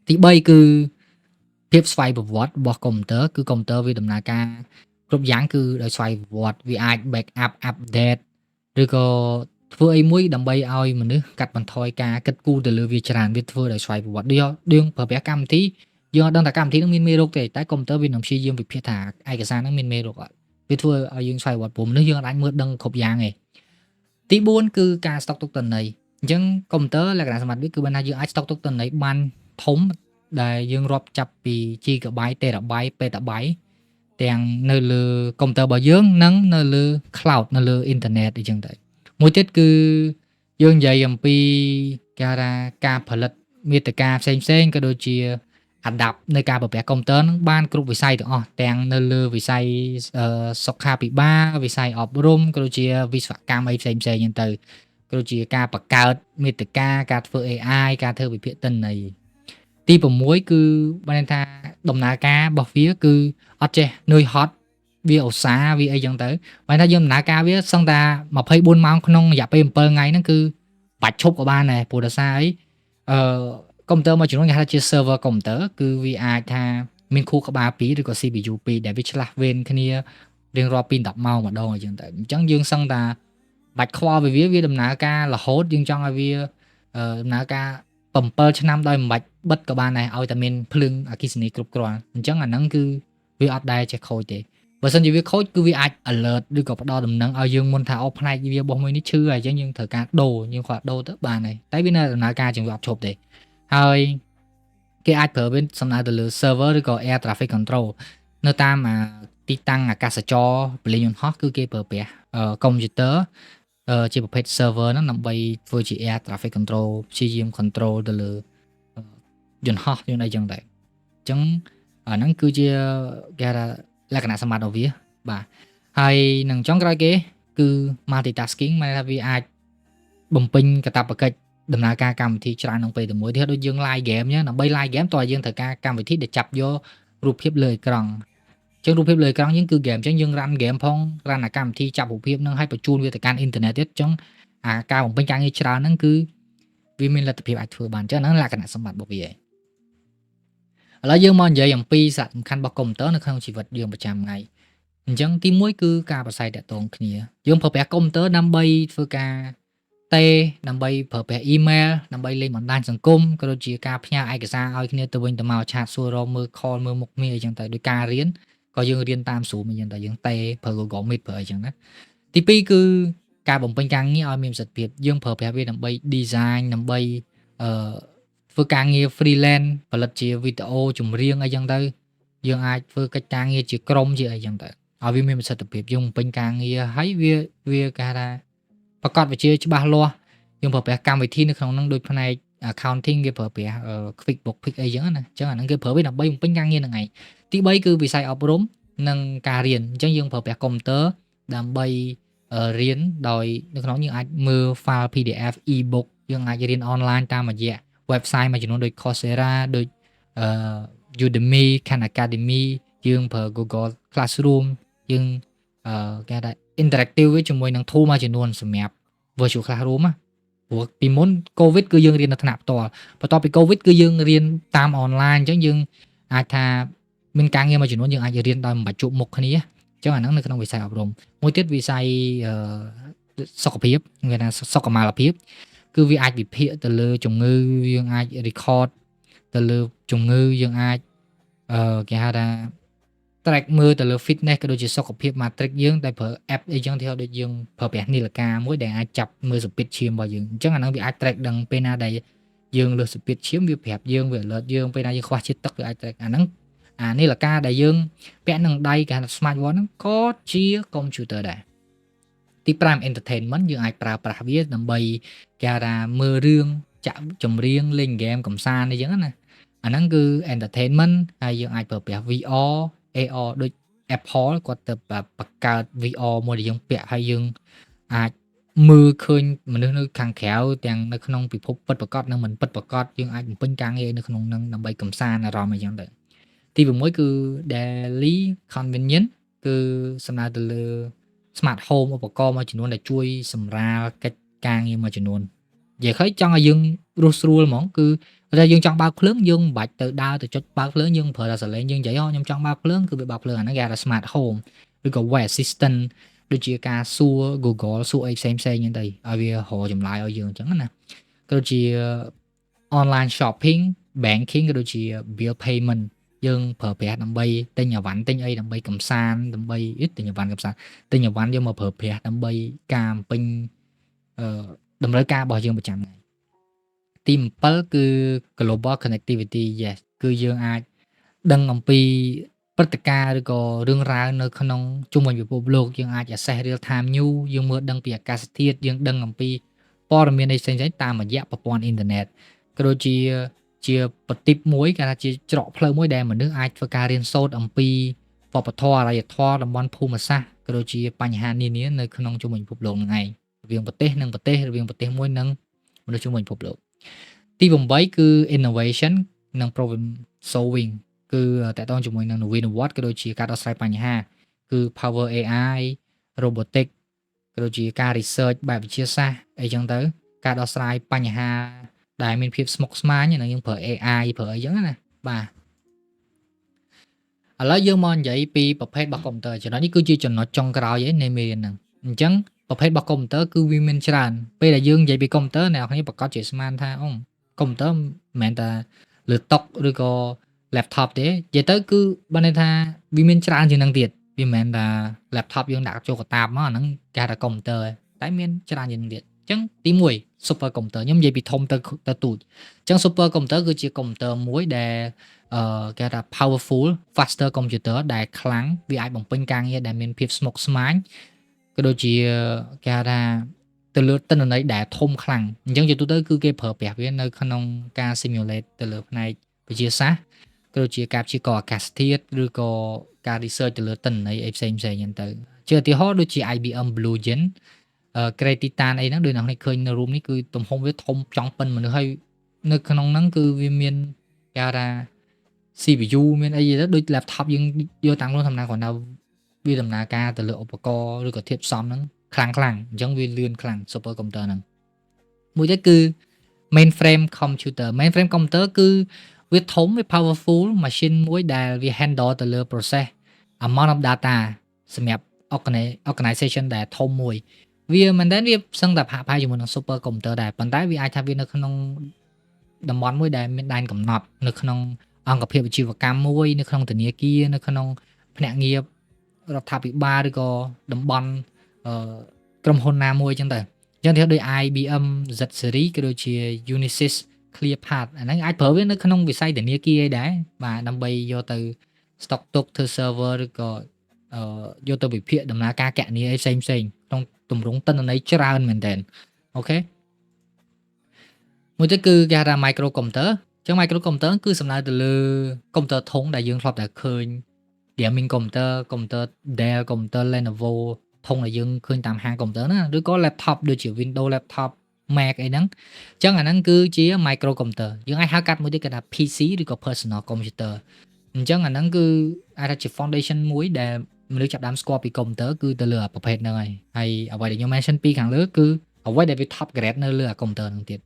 ទី3គឺភាពស្វ័យប្រវត្តិរបស់កុំព្យូទ័រគឺកុំព្យូទ័រវាដំណើរការគ្រប់យ៉ាងគឺដោយស្វ័យប្រវត្តិវាអាច backup update ឬក៏ធ្វើអីមួយដើម្បីឲ្យមនុស្សកាត់បន្ថយការគិតគូរទៅលើវាច្រើនវាធ្វើដោយស្វ័យប្រវត្តិដូចយើងប្រើប្រាស់កម្មវិធីយើងអត់ដឹងថាកម្មវិធីនឹងមានមេរោគទេតែកុំព្យូទ័រវានឹងព្យាយាមវិភាគថាឯកសារហ្នឹងមានមេរោគអត់វាធ្វើឲ្យយើងស្វ័យប្រវត្តិព្រោះមនុស្សយើងអាចមើលដឹងគ្រប់យ៉ាងឯងទី4គឺការស្តុកទុកទិន្នន័យអញ្ចឹងកុំព្យូទ័រលក្ខណៈសម្បត្តិវាគឺបានថាយើងអាចស្តុកទុកទិន្នន័យបានធំដែលយើងរាប់ចាប់ពី GB terabyte petabyte ទាំងនៅលើកុំព្យូទ័ររបស់យើងនិងនៅលើ cloud នៅលើអ៊ីនធឺណិតអីចឹងទៅមួយទៀតគឺយើងនិយាយអំពីគេហៅថាការផលិតមាតិកាផ្សេងផ្សេងក៏ដូចជា adapt នៅការប្រើប្រាស់កុំព្យូទ័រនឹងបានគ្រប់វិស័យទាំងអស់ទាំងនៅលើវិស័យសុខាភិបាលវិស័យអប់រំក៏ដូចជាវិស្វកម្មអីផ្សេងផ្សេងហ្នឹងទៅក៏ដូចជាការបង្កើតមាតិកាការធ្វើ AI ការធ្វើវិភាគទិន្នន័យទី6គឺបានន័យថាដំណើរការរបស់វាគឺអត់ចេះនឿយហត់វាឧស្សាហ៍វាអីចឹងទៅបានថាយើងដំណើរការវាសឹងតែ24ម៉ោងក្នុងរយៈពេល7ថ្ងៃហ្នឹងគឺបាច់ឈប់ក៏បានដែរព្រោះដោយសារអីកុំព្យូទ័រមួយចំនួនគេហៅថាជា server កុំព្យូទ័រគឺវាអាចថាមានខួរក្បាល2ឬក៏ CPU 2ដែលវាឆ្លាស់វេនគ្នា រៀងរាល់ពី10ម៉ោងម្ដងអញ្ចឹងទៅអញ្ចឹងយើងសឹងតាបាច់ខ្វល់ពីវាវាដំណើរការរហូតយើងចង់ឲ្យវាដំណើរការ7ឆ្នាំដោយមិនបាច់បិទក៏បានដែរឲ្យតែមានភ្លើងអគ្គិសនីគ្រប់គ្រាន់អញ្ចឹងអាហ្នឹងគឺវាអត់ដែលចេះខូចទេបើសិនជាវាខូចគឺវាអាច alert ឬក៏ផ្ដល់ដំណឹងឲ្យយើងមុនថាអូផ្នែកវារបស់មួយនេះឈឺហើយអញ្ចឹងយើងត្រូវការដូរយើងគាត់ដូរទៅបានហើយតែវានៅដំណើរការជាងវាអត់ឈប់ទេហើយគេអាចប្រើវាសំដៅទៅលើ server ឬក៏ air traffic control នៅតាមអាទីតាំងអាកាសចរពលានយន្តហោះគឺគេប្រើប្រាស់កុំព្យូទ័រជាប្រភេទ server ហ្នឹងដើម្បីធ្វើជា air traffic control ព្យាយាម control ទៅលើយន្តហោះយន្តអីចឹងដែរអញ្ចឹងអាហ្នឹងគឺជាគេថាលក្ខណៈសម្បត្តិរបស់វាបាទហើយនឹងចុងក្រោយគេគឺ multitasking មានន័យថាវាអាចបំពេញកាតព្វកិច្ចដំណើរការកម្មវិធីច្រើនក្នុងពេលតែមួយទៀតដូចយើង live game អញ្ចឹងដើម្បី live game តើយើងត្រូវការកម្មវិធីដែលចាប់យករូបភាពលើអេក្រង់ចឹងរូបភាពលើអេក្រង់យើងគឺ game អញ្ចឹងយើង run game ផង run អាកម្មវិធីចាប់រូបភាពហ្នឹងហើយបញ្ជូនវាទៅកាន់អ៊ីនធឺណិតទៀតអញ្ចឹងអាការបំពេញការងារច្រើនហ្នឹងគឺវាមានលទ្ធភាពអាចធ្វើបានអញ្ចឹងហ្នឹងលក្ខណៈសម្បត្តិរបស់វាឯងឥឡូវយើងមកនិយាយអំពីសារៈសំខាន់របស់កុំព្យូទ័រនៅក្នុងជីវិតយើងប្រចាំថ្ងៃអញ្ចឹងទី1គឺការប្រស័យតាក់ទងគ្នាយើងប្រើប្រាស់កុំព្យូទ័រដើម្បីធ្វើការតេដើម្បីប្រើប្រាស់អ៊ីមែលដើម្បីលេងបណ្ដាញសង្គមក៏ដូចជាការផ្ញើឯកសារឲ្យគ្នាទៅវិញទៅមក chat សួររកមើល call មើលមុខគ្នាអីចឹងទៅដោយការរៀនក៏យើងរៀនតាម Zoom អីចឹងទៅយើងតេប្រើ Google Meet ប្រើអីចឹងណាទី2គឺការបំពេញការងារឲ្យមានប្រសិទ្ធភាពយើងប្រើប្រាស់វាដើម្បី design ដើម្បីអឺធ្វើការងារ freelance ផលិតជាវីដេអូចម្រៀងអីចឹងទៅយើងអាចធ្វើកិច្ចការងារជាក្រុមជាអីចឹងទៅឲ្យវាមានប្រសិទ្ធភាពយើងបំពេញការងារហើយវាវាគេហៅថាប្រកបវិជ្ជាច្បាស់លាស់យើងប្រើប្រាស់កម្មវិធីនៅក្នុងហ្នឹងដូចផ្នែក accounting គេប្រើប្រាស់ QuickBook Quick អីចឹងណាអញ្ចឹងអាហ្នឹងគេប្រើវាដើម្បីបំពេញការងារហ្នឹងឯងទី3គឺវិស័យអប់រំនិងការរៀនអញ្ចឹងយើងប្រើប្រាស់កុំព្យូទ័រដើម្បីរៀនដោយនៅក្នុងយើងអាចមើល file PDF e-book យើងអាចរៀនអនឡាញតាមរយៈ website មួយចំនួនដូច Coursera ដូចអឺ Udemy, Khan Academy យើងប្រើ Google Classroom យើងអឺគេថា interactive វាជាមួយនឹង tool មួយចំនួនសម្រាប់ virtual classroom ណាព្រោះពីមុន COVID គឺយើងរៀននៅថ្នាក់ផ្ទាល់បន្ទាប់ពី COVID គឺយើងរៀនតាមអនឡាញអញ្ចឹងយើងអាចថាមានការងារមួយចំនួនយើងអាចរៀនដោយមិនបាច់ជួបមុខគ្នាអញ្ចឹងអាហ្នឹងនៅក្នុងវិស័យអប់រំមួយទៀតវិស័យសុខភាពគេថាសុខុមាលភាពគឺវាអាចវិភាគទៅលើជំងឺយើងអាច record ទៅលើជំងឺយើងអាចអឺគេហៅថា track មើលទៅលើ fitness ក៏ដូចជាសុខភាព metric យើងដែលប្រើ app អីចឹងទីដូចយើងប្រើប្រាស់នាឡិកាមួយដែលអាចចាប់មើលសម្ពាធឈាមរបស់យើងអញ្ចឹងអាហ្នឹងវាអាច track ដឹងពេលណាដែលយើងលើសសម្ពាធឈាមវាប្រាប់យើងវា alert យើងពេលណាយើងខ្វះជាតិទឹកវាអាច track អាហ្នឹងអានាឡិកាដែលយើងពាក់នឹងដៃគេហៅថា smart watch ហ្នឹងក៏ជា computer ដែរទី5 entertainment យើងអាចប្រើប្រាស់វាដើម្បីគេហៅថាមើលរឿងចាក់ចម្រៀងលេងហ្គេមកំសាន្តអីចឹងណាអាហ្នឹងគឺ entertainment ហើយយើងអាចប្រើប្រាស់ VR AR ដូច Apple គាត់ទៅបង្កើត VR មួយដែលយើងពាក់ហើយយើងអាចមើលឃើញមនុស្សនៅខាងក្រៅទាំងនៅក្នុងពិភពពិតប្រាកដនិងមិនពិតប្រាកដយើងអាចបំពេញការងារនៅក្នុងនឹងដើម្បីកំសាន្តអារម្មណ៍អីចឹងទៅទី6គឺ daily convenience គឺសំដៅទៅលើ smart home ឧបករណ៍មួយចំនួនដែលជួយសម្រាលកិច្ចការងារមួយចំនួននិយាយខ្លីចង់ឲ្យយើងរស់ស្រួលហ្មងគឺតែយើងចង់បើកភ្លើងយើងមិនបាច់ទៅដើរទៅចុចបើកភ្លើងយើងប្រើតែសលេងយើងនិយាយខ្ញុំចង់បើកភ្លើងគឺវាបើកភ្លើងអាហ្នឹងគេហៅថា smart home ឬក៏ voice assistant ដូចជាការសួរ Google សួរអីផ្សេងផ្សេងហ្នឹងទៅឲ្យវារកចម្លើយឲ្យយើងអញ្ចឹងណាក៏ដូចជា online shopping, banking ក៏ដូចជា bill payment យើងប្រើប្រាស់ដើម្បីទិញអីវ៉ាន់ទិញអីដើម្បីកំសាន្តដើម្បីទិញអីវ៉ាន់កំសាន្តទិញអីវ៉ាន់យកមកប្រើប្រាស់ដើម្បីការបំពេញអឺតម្រូវការរបស់យើងប្រចាំថ្ងៃទី7គឺ global connectivity yes គឺយើងអាចដឹងអំពីព្រឹត្តិការណ៍ឬក៏រឿងរ៉ាវនៅក្នុងជុំវិញពិភពលោកយើងអាច access real time news យើងមើលដឹងពីអាកាសធាតុយើងដឹងអំពីព័ត៌មានអីផ្សេងៗតាមរយៈប្រព័ន្ធអ៊ីនធឺណិតក៏ដូចជាជាប្រទីបមួយគេថាជាច្រកផ្លូវមួយដែលមនុស្សអាចធ្វើការរៀនសូត្រអំពីវប្បធម៌អរិយធម៌តំបន់ភូមិសាស្ត្រក៏ដូចជាបញ្ហានានានៅក្នុងជុំវិញពិភពលោកហ្នឹងឯងរវាងប្រទេសនិងប្រទេសរវាងប្រទេសមួយនិងមនុស្សជុំវិញពិភពលោកទី8គឺ innovation និង problem solving គឺតកតងជាមួយនឹងនវានុវត្តន៍ក៏ដូចជាការដោះស្រាយបញ្ហាគឺ power AI robotic ក៏ដូចជាការ research បែបវិទ្យាសាស្ត្រអីចឹងទៅការដោះស្រាយបញ្ហាដែលមានភាពស្មុគស្មាញនឹងយើងប្រើ AI ប្រើអីចឹងណាបាទ ឥឡូវយើងមកនិយាយពីប្រភេទរបស់កុំព្យូទ័រចំណុចនេះគឺជាចំណុចចុងក្រោយឯនៃមេរៀនហ្នឹងអញ្ចឹងប្រភេទរបស់កុំព្យូទ័រគឺវាមានច្រើនពេលដែលយើងនិយាយពីកុំព្យូទ័រអ្នកនរគ្នាប្រកាសជាស្មានថាអូកុំព្យូទ័រមិនមែនតែលើតុឬក៏ laptop ទេនិយាយទៅគឺបានន័យថាវាមានច្រើនជាងហ្នឹងទៀតវាមិនមែនថា laptop យើងដាក់ចូលកតាបមកអាហ្នឹងគេហៅថាកុំព្យូទ័រតែមានច្រើនជាងហ្នឹងទៀតអញ្ចឹងទី1 super computer ខ្ញុំនិយាយពីធំទៅទៅទូចអញ្ចឹង super computer គឺជាកុំព្យូទ័រមួយដែលអឺគេថា powerful faster computer ដែលខ្លាំងវាអាចបំពេញការងារដែលមានភាពស្មុគស្មាញក៏ដូចជាគេហៅថាទៅលើទិន្នន័យដែលធំខ្លាំងអញ្ចឹងជាទូទៅគឺគេប្រើប្រាស់វានៅក្នុងការ simulate ទៅលើផ្នែកវិទ្យាសាស្ត្រក៏ដូចជាការព្យាករណ៍អាកាសធាតុឬក៏ការ research ទៅលើទិន្នន័យអីផ្សេងផ្សេងហ្នឹងទៅជាឧទាហរណ៍ដូចជា IBM Blue Gene Cray Titan អីហ្នឹងដូចអ្នកនេះឃើញនៅរូបនេះគឺទំហំវាធំចង់ប៉ុនមនុស្សហើយនៅក្នុងហ្នឹងគឺវាមានគេហៅថា CPU មានអីទៅដូច laptop យើងយកតាមខ្លួនធម្មតាគ្រាន់តែវាដំណើរការទៅលើឧបករណ៍ឬក៏ធាតុផ្សំហ្នឹងខ្លាំងខ្លាំងអញ្ចឹងវាលឿនខ្លាំង super computer ហ្នឹងមួយទៀតគឺ mainframe computer mainframe computer គឺវាធំវា powerful machine មួយដែលវា handle ទៅលើ process amount of data សម្រាប់ organization ដែលធំមួយវាមែនតើវាសឹងតែផាកផាយជាមួយនឹង super computer ដែរប៉ុន្តែវាអាចថាវានៅក្នុងតំបន់មួយដែលមានដែនកំណត់នៅក្នុងអង្គភាពអាជីវកម្មមួយនៅក្នុងធនាគារនៅក្នុងភ្នាក់ងាររដ្ឋាភិបាលឬក៏តំបន់អឺក្រុមហ៊ុនណាមួយអញ្ចឹងទៅអញ្ចឹងទីដូច IBM Z series ក៏ដូចជា Unisys ClearPath អាហ្នឹងអាចប្រើវានៅក្នុងវិស័យធនាគារអីដែរបាទដើម្បីយកទៅ stock ទុកធ្វើ server ឬក៏អឺយកទៅវិភាគដំណើរការគណនាអីផ្សេងផ្សេងក្នុងទម្រង់ទិន្នន័យច្រើនមែនតើOK មួយទៀតគឺគេហៅថា micro computer ចឹង micro computer គឺសំដៅទៅលើកុំព្យូទ័រធុងដែលយើងធ្លាប់តែឃើញ gaming computer កុំព្យូទ័រ Dell កុំព្យូទ័រ Lenovo ធុងដែលយើងឃើញតាមហាងកុំព្យូទ័រណាឬក៏ laptop ដូចជា Windows laptop Mac អីហ្នឹងអញ្ចឹងអាហ្នឹងគឺជា micro computer យើងអាចហៅកាត់មួយទៀតគេថា PC ឬក៏ personal computer អញ្ចឹងអាហ្នឹងគឺអាចថាជា foundation មួយដែលមនុស្សចាប់ដើមស្គាល់ពីកុំព្យូទ័រគឺទៅលើប្រភេទហ្នឹងហើយហើយអ្វីដែលខ្ញុំ mention ពីខាងលើគឺអ្វីដែលវា top grade នៅលើអាកុំព្យូទ័រហ្នឹងទៀត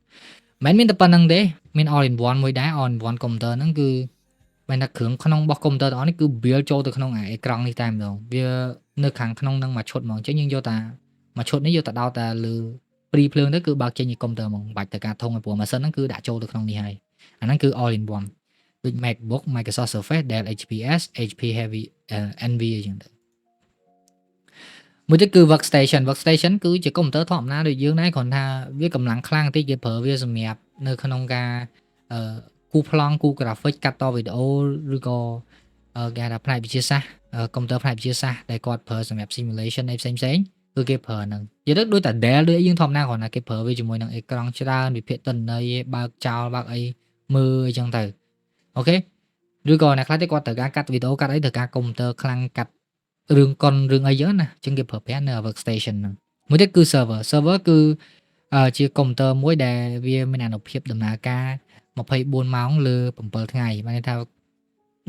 មិនមានតែប៉ុណ្្នឹងទេមាន all in one មួយដែរ all in one កុំព្យូទ័រហ្នឹងគឺមានថាគ្រឿងក្នុងរបស់កុំព្យូទ័រទាំងអស់នេះគឺ build ចូលទៅក្នុងអាអេក្រង់នេះតែម្ដងវានៅខាងក្នុងហ្នឹងមួយឈុតហ្មងអញ្ចឹងយើងយកតាមួយឈុតនេះយកទៅដោតតែលើព្រីភ្លើងទៅគឺបើកចេញពីកុំព្យូទ័រហ្មងមិនបាច់ទៅការធុងឯព្រោះម៉ាស៊ីនហ្នឹងគឺដាក់ចូលទៅក្នុងនេះហើយអាហ្នឹងគឺ all in one ដូច MacBook Microsoft Surface Dell XPS HP Heavy Envy អញ្ចឹងទៅមួយទៀតគឺ workstation workstation គឺជាកុំព្យូទ័រធម្មតាដូចយើងដែរគ្រាន់ថាវាកម្លាំងខ្លាំងតិចគេប្រើវាសម្រាប់នៅក្នុងការអឺគូប្លង់គូ graphic កាត់តវីដេអូឬក៏គេហៅថាផ្នែកវិទ្យាសាស្ត្រកុំព្យូទ័រផ្នែកវិទ្យាសាស្ត្រដែលគាត់ប្រើសម្រាប់ simulation អីផ្សេងផ្សេងគឺគេប្រើហ្នឹងនិយាយទៅដូចតែ Dell ដូចយើងធម្មតាគ្រាន់តែគេប្រើវាជាមួយនឹងអេក្រង់ច្រើនវិភាគទិន្នន័យបើកចោលបើកអីមើលអីចឹងទៅOK ឬក៏អ្នកខ្លះទេគាត់ត្រូវការកាត់វីដេអូកាត់អីត្រូវការកុំព្យូទ័រខ្លាំងកាត់រឿងកុនរឿងអីចឹងណាអញ្ចឹងគេប្រើប្រាស់នៅ workstation ហ្នឹងមួយទៀតគឺ server server គឺជាកុំព្យូទ័រមួយដែលវាមានអានុភាពដំណើរការ24ម៉ោងលើ7ថ្ងៃបានន័យថា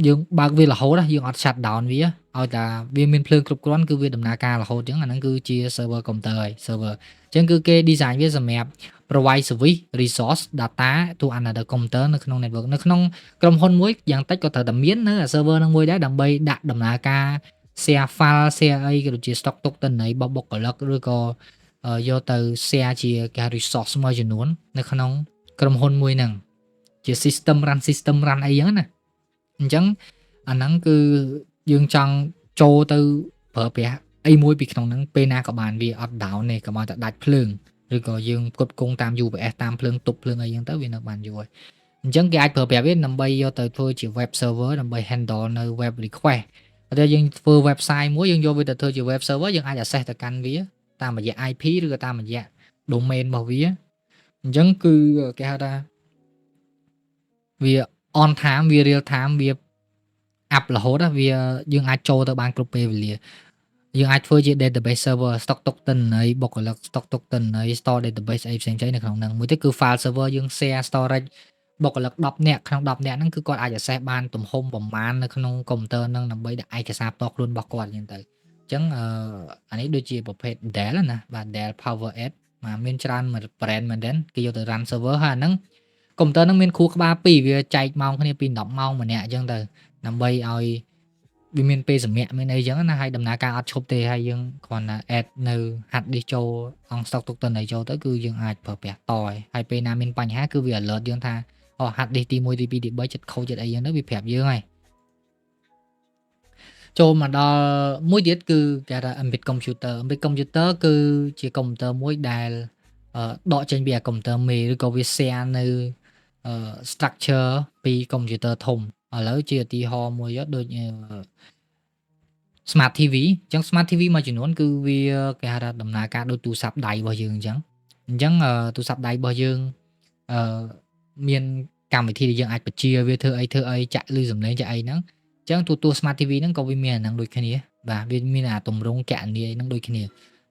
យើងបើកវារហូតយើងអត់ shut down វាឲ្យតែវាមានភ្លើងគ្រប់គ្រាន់គឺវាដំណើរការរហូតអញ្ចឹងអាហ្នឹងគឺជា server computer ហើយ server អញ្ចឹងគឺគេ design វាសម្រាប់ provide service resource data to another computer នៅក្នុង network នៅក្នុងក្រុមហ៊ុនមួយយ៉ាងតិចក៏ត្រូវតែមាននៅ server ហ្នឹងមួយដែរដើម្បីដាក់ដំណើរការ share file share អីក៏ដូចជា stock ទុកទិន្នន័យរបស់បុគ្គលិកឬក៏យកទៅ share ជាគេ resource មួយចំនួននៅក្នុងក្រុមហ៊ុនមួយហ្នឹងជា system run system run អីចឹងណាអញ្ចឹងអាហ្នឹងគឺយើងចង់ចូលទៅប្រើប្រាស់អីមួយពីក្នុងហ្នឹងពេលណាក៏បានវាអត់ down ទេកុំឲ្យតែដាច់ភ្លើងឬក៏យើងផ្គត់ផ្គង់តាម UPS តាមភ្លើងទប់ភ្លើងអីចឹងទៅវានៅបានយូរហើយអញ្ចឹងគេអាចប្រើប្រាស់វាដើម្បីយកទៅធ្វើជា web server ដើម្បី handle នៅ web request តែយើងធ្វើ website មួយយើងយកវាទៅធ្វើជា web server យើងអាច access ទៅកាន់វាតាមរយៈ IP ឬក៏តាមរយៈ domain របស់វាអញ្ចឹងគឺគេហៅថាវា on time វា real time វា up រហូតវាយើងអាចចូលទៅបានគ្រប់ពេលវេលាយើងអាចធ្វើជា database server stock ទុកទិន្នន័យបុគ្គលិក stock ទុកទិន្នន័យ store database អីផ្សេងៗនៅក្នុងហ្នឹងមួយទៀតគឺ file server យើង share storage បុគ្គលិក10នាក់ក្នុង10នាក់ហ្នឹងគឺគាត់អាច access បានទំហំប្រមាណនៅក្នុងកុំព្យូទ័រហ្នឹងដើម្បីដាក់ឯកសារផ្ទាល់ខ្លួនរបស់គាត់អញ្ចឹងទៅអញ្ចឹងអឺអានេះដូចជាប្រភេទ Dell ណាបាទ Dell PowerEdge បាទមានច្រើន brand មែនទែនគេយកទៅ run server ហើយអាហ្នឹងកុំព្យូទ័រហ្នឹងមានខួរក្បាលពីរវាចែកម៉ោងគ្នាពី10ម៉ោងម្នាក់អញ្ចឹងទៅដើម្បីឲ្យ វាមានពេលសម្រាកមានអីចឹងណាហើយដំណើរការអត់ឈប់ទេហើយយើងគ្រាន់តែ add នៅ hard disk ចូលអង្គ stock ទុកទិន្នន័យចូលទៅគឺយើងអាចប្រើប្រាស់តហើយហើយពេលណាមានបញ្ហាគឺវា alert យើងថាអូ hard disk ទី1ទី2ទី3ចិត្តខូចចិត្តអីចឹងទៅវាប្រាប់យើងហើយចូលមកដល់មួយទៀតគឺគេថា embedded computer។ Embedded computer គឺជាកុំព្យូទ័រមួយដែលដកចេញពីអាកុំព្យូទ័រមេឬក៏វា share នៅ structure ពីកុំព្យូទ័រធំឥឡូវជាឧទាហរណ៍មួយដូច Smart TV អញ្ចឹង Smart TV មួយចំនួនគឺវាគេហៅថាដំណើរការដូចទូរស័ព្ទដៃរបស់យើងអញ្ចឹងអញ្ចឹងទូរស័ព្ទដៃរបស់យើងអឺមានកម្មវិធីដែលយើងអាចបញ្ជាវាធ្វើអីធ្វើអីចាក់ឮសំឡេងចាក់អីហ្នឹងអញ្ចឹងទូទស្សន៍ Smart TV ហ្នឹងក៏វាមានអាហ្នឹងដូចគ្នាបាទវាមានអាទម្រង់គណនាហ្នឹងដូចគ្នា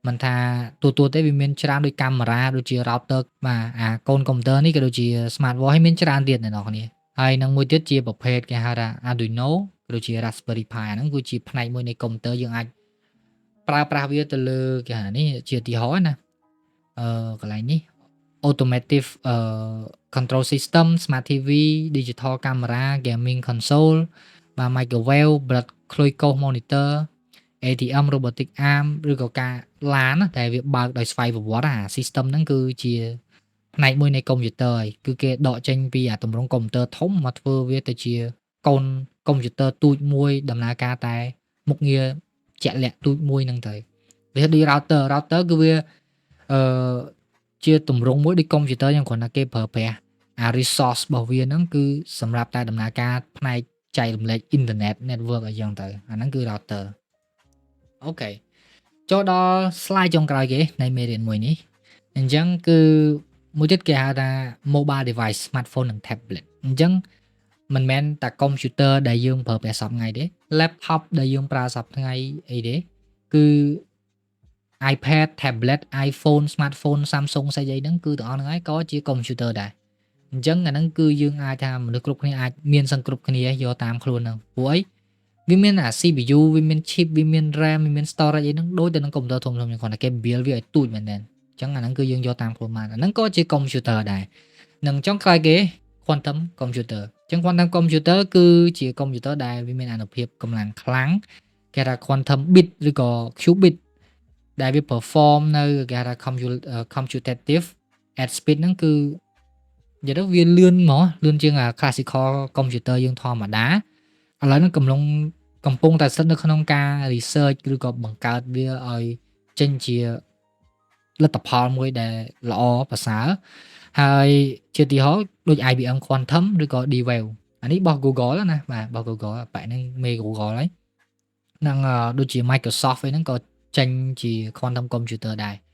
មិនថាទូទួទេវាមានច្រើនដូចកាមេរ៉ាដូចជា router បាទអាកូនកុំព្យូទ័រនេះក៏ដូចជា smart watch ហើយមានច្រើនទៀតអ្នកនរគ្នាហើយនឹងមួយទៀតជាប្រភេទគេហៅថា Arduino ក៏ដូចជា Raspberry Pi អាហ្នឹងគឺជាផ្នែកមួយនៃកុំព្យូទ័រយើងអាចប្រើប្រាស់វាទៅលើគេហៅនេះជាឧទាហរណ៍ណាអឺកន្លែងនេះ automotive control system, smart TV, digital camera, gaming console បាទ microwave, blood glucose monitor, ATM, robotic arm ឬក៏ការឡានដែលវាបើកដោយស្វ័យប្រវត្តិអា system ហ្នឹងគឺជាផ្នែកមួយនៃកុំព្យូទ័រហើយគឺគេដកចេញពីអាទម្រង់កុំព្យូទ័រធំមកធ្វើវាទៅជាកូនកុំព្យូទ័រទូចមួយដំណើរការតែមុខងារជាក់លាក់ទូចមួយហ្នឹងទៅវាដូច router។ Router គឺវាអឺជាទម្រង់មួយដូចកុំព្យូទ័រយ៉ាងគ្រាន់តែគេប្រើប្រាស់អា resource របស់វាហ្នឹងគឺសម្រាប់តែដំណើរការផ្នែកចែករំលែកអ៊ីនធឺណិត network អីចឹងទៅអាហ្នឹងគឺ router។ OK ចូលដល់ slide ចុងក្រោយគេនៃមេរៀនមួយនេះអញ្ចឹងគឺមួយទៀតគេហៅថា mobile device, smartphone និង tablet។ អញ្ចឹងមិនមែនតែកុំព្យូទ័រដែលយើងប្រើប្រាស់សព្វថ្ងៃទេ laptop ដែលយើងប្រើសព្វថ្ងៃអីទេគឺ iPad, tablet, iPhone, smartphone, Samsung ស្អីអីហ្នឹងគឺទាំងអស់ហ្នឹងហើយក៏ជាកុំព្យូទ័រដែរអញ្ចឹងអាហ្នឹងគឺយើងអាចថាមនុស្សគ្រប់គ្នាអាចមានសឹងគ្រប់គ្នាយកតាមខ្លួនហ្នឹងព្រោះអីវាមានអា CPU វាមាន chip វាមាន RAM វាមាន storage អីហ្នឹងដូចទៅនឹងកុំព្យូទ័រធំៗគ្រាន់តែគេ build វាឲ្យទូចមែនទែនអញ្ចឹងអាហ្នឹងគឺយើងយកតាមខ្លួនបានអាហ្នឹងក៏ជាកុំព្យូទ័រដែរនិងចុងក្រោយគេ quantum computer។ អញ្ចឹង quantum computer គឺជាកុំព្យូទ័រដែលវាមានអានុភាពកម្លាំងខ្លាំងគេថា quantum bit ឬក៏ qubit ដែលវា perform នៅគេហៅថា computative at speed ហ្នឹងគឺនិយាយទៅវាលឿនហ្មងលឿនជាង classical computer យើងធម្មតាឥឡូវហ្នឹងកំឡុងកំពុងតែស្ថិតនៅក្នុងការ research ឬក៏បង្កើតវាឲ្យចេញជាលទ្ធផលមួយដែលល្អប្រសើរហើយជាឧទាហរណ៍ដូច IBM Quantum ឬក៏ D-Wave អានេះរបស់ Google ណាបាទរបស់ Google បែបហ្នឹងមេ Google ហើយនឹងដូចជា Microsoft អីហ្នឹងក៏ចេញជា quantum computer ដែរ។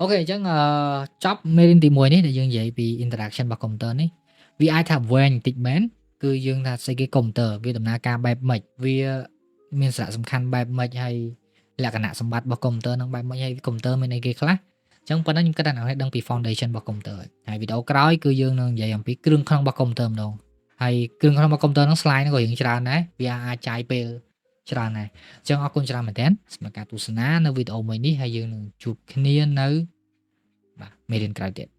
OK អញ្ចឹងចប់មេរៀនទី1នេះដែលយើងនិយាយពី introduction របស់ computer នេះវាអាចថាវែងបន្តិចមែនគឺយើងថាស្អីគេ computer វាដំណើរការបែបម៉េចវាមានសារៈសំខាន់បែបម៉េចហើយលក្ខណៈសម្បត្តិរបស់ computer នឹងបែបម៉េចហើយ computer មានអីគេខ្លះអញ្ចឹងប៉ុណ្ណឹងខ្ញុំគិតថាអ្នកនរដឹងពី foundation របស់ computer ហើយវីដេអូក្រោយគឺយើងនឹងនិយាយអំពីគ្រឿងក្នុងរបស់ computer ម្ដងហើយគ្រឿងក្នុងរបស់ computer ហ្នឹង slide ហ្នឹងក៏រៀងច្រើនដែរវាអាចចាយពេលច្រើនដែរអញ្ចឹងអរគុណច្រើនមែនទែនសម្រាប់ការទស្សនានៅវីដេអូមួយនេះហើយយើងនឹងជួបគ្នានៅបាទមេរៀនក្រោយទៀត។